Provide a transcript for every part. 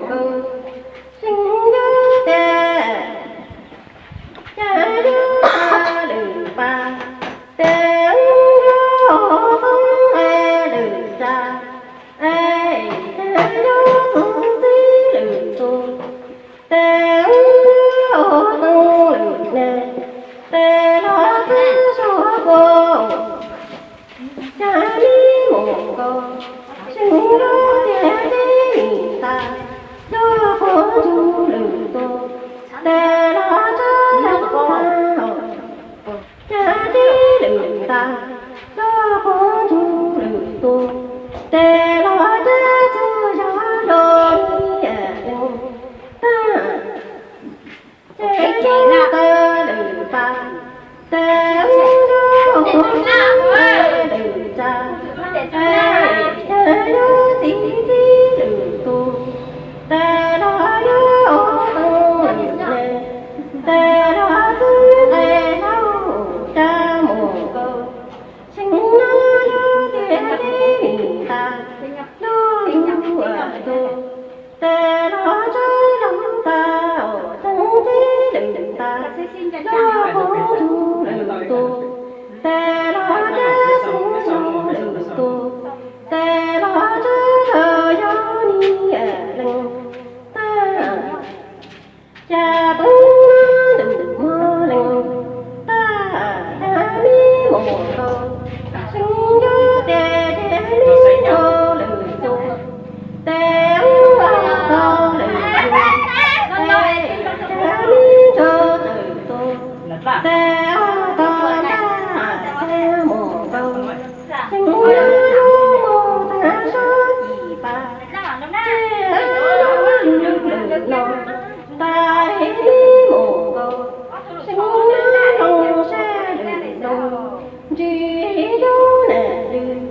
Seev Yug tias, cas yuav lwm pas, tes yuav ua lwm tsav, es cas yuav txwv txib lwm tus, tes yuav ua lwm neeg, tes los txwv zog kua. Cas me mus nkaus, Seev Yug tias teb nim tas, coj qhov ntsug lwm tus, tes los txwv zog kua. Cas teb lwm tas, coj qhov ntsug lwm tus, tes los txwv zog los niam leej tag. Ces tau lwm tas, tes yuav lwm tsav, tes yuav txwv txib lwm tus, tes los yuav ua lwm neeg, tes los txwv nqe hlau. Cas mus nkaus, Seev Yug tias teb nim tas, lub ntuj tus, tes los txwv zog tas, Seev Yug teb lwm tas, coj qhov ntsug lwm tus, tes los txwv zog lwm tus, tes los txwv zog yog niam leej tag. Cas tub ntuj mog leej tag, cas me mus nkaus, Seev Yug tias teb me ntso lwm tus, tes ua tau lwm yus, tes teb me ntso lwm tus, tes ua tau tag, cas mus nkaus, Seev Yug mus tag sob cim pas, ces lwm no, tais me mus nkaus, Seev Yug loog sab lwm no, ntsis yug nam lwm,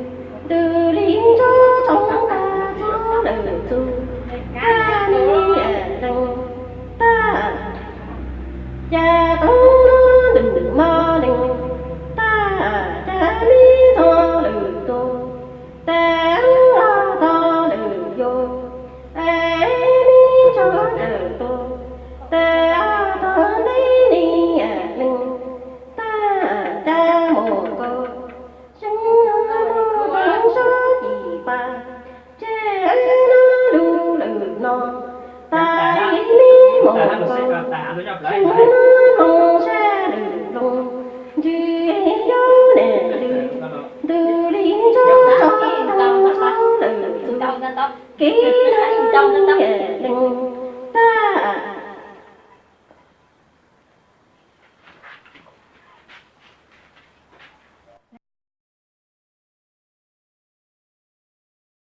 ntws li ntsob tsoov tag txhua lwm tus, cas me leej tag. Cas tub ntuj mog leej tag, cas me ntso lwm tus, tes ua tau lwm yus, es me ntso lwm tus, tes ua tau teb niam leej tag. Cas mus nkaus, Seev Yug mus tag sob cim pas, ces lub lwm no, tais me mus nkaus, Seev Yug loog sab lwm no, ntsis yug nam lwm, ntws li ntsob tsoov tag txhua lwm tus, kev ntawd